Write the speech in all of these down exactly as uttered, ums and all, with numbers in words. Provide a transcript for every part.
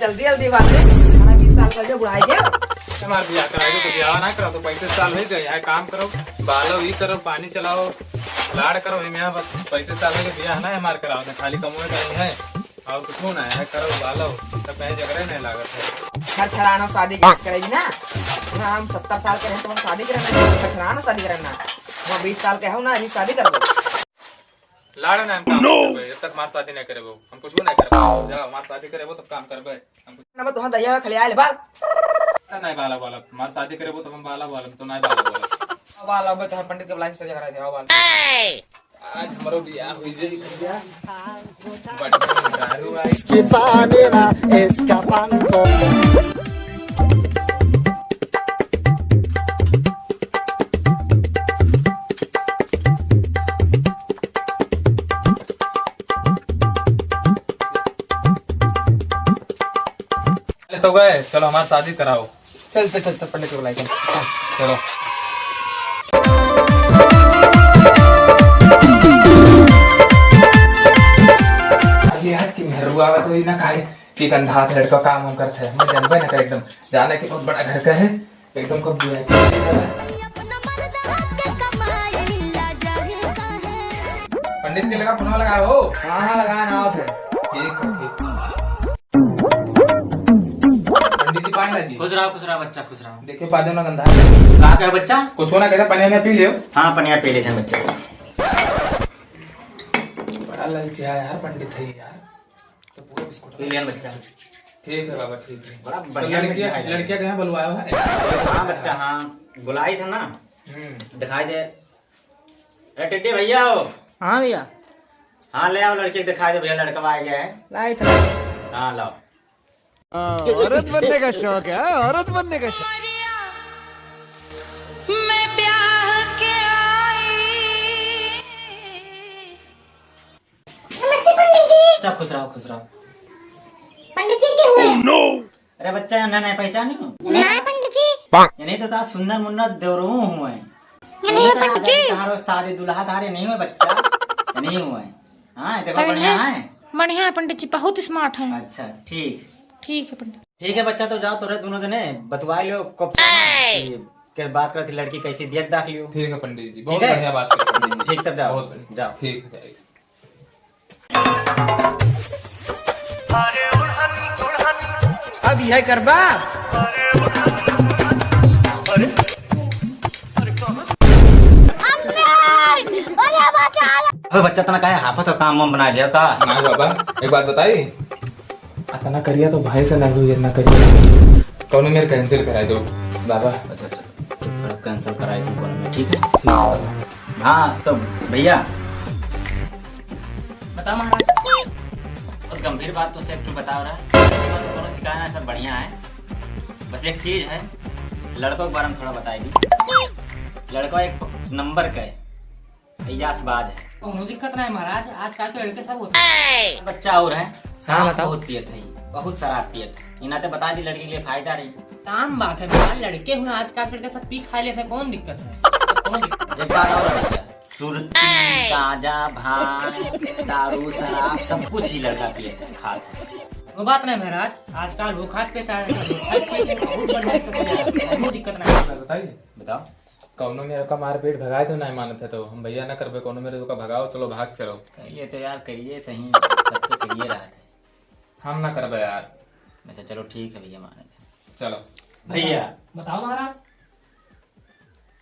जल्दी, जल्दी बात है। अठारह बीस साल का जो बुढ़ाई गया। हमार बियाह कराई दो, तो बियाह ना करो, तो पैंतीस साल हो गए, यहाँ काम करो, बालो ई करो, पानी चलाओ, लाड़ करो, हम यहाँ बस पैंतीस साल हो गए, बियाह ना हमार कराओ, तो खाली कमवे का नहीं है, और कुछ ना है, करो, बालो, तब कहीं झगड़े नहीं लागत है। छर छरानो शादी करेगी ना, ना हम सत्तर साल के हैं, तो हम शादी करेंगे, छर छरानो शादी करेंगे ना, हम बीस साल के हो ना, अभी शादी कर दो। लाड़ ना हम काम करबे, जब तक हमार शादी नहीं करेबो, हम कुछ नहीं करबे। जाओ, हमार शादी करेबो, तब काम करबे। हम कुछ ना, मैं तुहां दहिया में खलिया ले बाल। ना, नहीं बाला, बाला। हमार शादी करेबो, तब हम बाला, बाला। तो नहीं बाला, बाला। बाला, मैं तुहां पंडित के बुलाए से जगह रहे, आओ बाला। आज हमरो बियाह हुई जाई, भैया। बट दारू आई। Escapando, escapando. तो गए, चलो हमार शादी कराओ। चल, चल, चल, चल, पंडित को बुलाए, चल। चलो। अभी आज की मेहरू आवे तो ई ना कहे कि गंधा हाथ लड़का काम वाम करत है। मैं जानबे ना करे एकदम। जाने कि बहुत बड़ा घर का है, एकदम खूब V I P। पंडित के लगा फोन लगा हो। हाँ, हाँ, लगा ना, आओ फिर। ठीक है, ठीक। पंडित जी, पानी लाइए। खुश रहो, खुश रहो बच्चा, खुश रहो। देखिए, पादे ना गंधा। का कहे बच्चा? कुछ ना कहे, पनिया में पी लियो। हाँ, पनिया पी लेते हैं बच्चा। बड़ा ललचिया यार, पंडित है यार। तो पूरा बिस्कुट पी लिया बच्चा। ठीक है बाबा, ठीक है। बड़ा तो बढ़िया लड़कियाँ, मिठाई है। लड़कियाँ कहाँ बुलवाया है? हाँ बच्चा, हाँ, बुलाई था ना। हम्म। दिखाई दे। ए टिड्डी भैया हो। हाँ भैया। हाँ, ले आओ लड़की के दिखाई दे भैया, लड़कवा आ गया है। लाई था। हाँ, लाओ। हाँ, औरत बनने का शौक है, हाँ, औरत बनने का शौक। मैं ब्याह के आई। नमस्ते पंडित जी। अच्छा, खुश रहो, खुश रहो। पंडित जी के हुए? अरे बच्चा, इन्हें नहीं पहचानी हो? ना पंडित जी। ये नहीं तो था सुन्नर मुन्नर देवरू हुए। ये नहीं है पंडित जी। कहाँ रोज शादी दुल्हा धारे नहीं हुए बच्चा? ये नहीं हुए। हाँ, देखो तो बढ़िया इन्हें है। बढ़िया है पंडित जी, बहुत smart है। अच्छा, ठीक। ठीक है पंडित। ठीक है बच्चा, तो जाओ तोरे दोनों जने बतवा लियो कब से कि, के बात करती लड़की कैसी देख दाख लियो। ठीक है पंडित जी, ठीक बहुत है? बढ़िया बात करती है। ठीक, तब जाओ। बहुत बढ़िया। जाओ। ठीक है। अब यह करबा। अबे बच्चा, तना काहे हाफत हो, काम वाम बना लिया का? ना बाबा, एक बात बताई, अतना करिया तो भाई से ना हुई, इतना करिया। कौनो मेरे cancel कराई दो बाबा। अच्छा, अच्छा, cancel कराई दो कौनो में, ठीक है? ठीक है। हाँ, तो भैया, बताओ महाराज। बहुत गंभीर बात तो सेठ तू बता रहा है, तो कोनो शिकायत ना, सब बढ़िया है। बस एक चीज है, लड़कों के बारे में थोड़ा बताई दी। लड़का एक नंबर का है, अय्यासबाज है। कोनो दिक्कत ना है महाराज, आजकल के लड़के सब होते हैं। बच्चा और है, हाँ, शराब बताओ। बहुत पियत है, बहुत शराब पियत है। इनाते बता दी लड़की के लिए फायदा रही। काम बात है महाराज, लड़के हुए आजकल के लड़के सब पी खा लेते हैं, कौन दिक्कत है? कौन दिक्कत? एक बात और है भैया, सुरती, गांजा, भांग, दारू, शराब सब कुछ ही लड़का पियत है, खात है। वो बात नहीं महाराज, आजकल वो खात पीता है, वो खात पीता है, बहुत बढ़िया से पियत है, कोई दिक्कत नहीं है। बताइए। बताओ। कौनो मेरे का मारपीट भगाए तो नहीं मानत है, तो हम भैया ना करबे, कौनो मेरे का भगाओ, चलो भाग चलो। कहिए तो यार, कहिए सही, सबके कहिए रहा है। हम ना करबे यार। अच्छा चलो ठीक है भैया, माने थे। चलो। भैया। बताओ महाराज।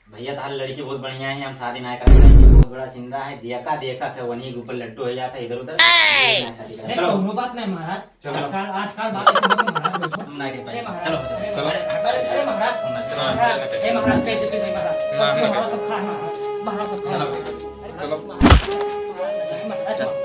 भैया, तार लड़की बहुत बढ़िया है, हम शादी ना करते, बहुत बड़ा चिंता है, देखा देखा था, वहीं के ऊपर लड्डू हो जाता इधर उधर। ए! ना शादी करते। अरे, चलो। कोनो बात नहीं महाराज। चलो। आजकल, आजकल बात ऐसी मत करो महाराज, बैठो। हम ना कर पाएंगे। अरे महाराज, चलो। अरे, अरे महाराज, चलो। महाराज, ए महाराज, बेइज्जती नहीं महाराज। ना, हम ना महाराज करेंगे। सब खा, महाराज, महाराज सब खा। चलो। अरे चलो। महाराज, चलो।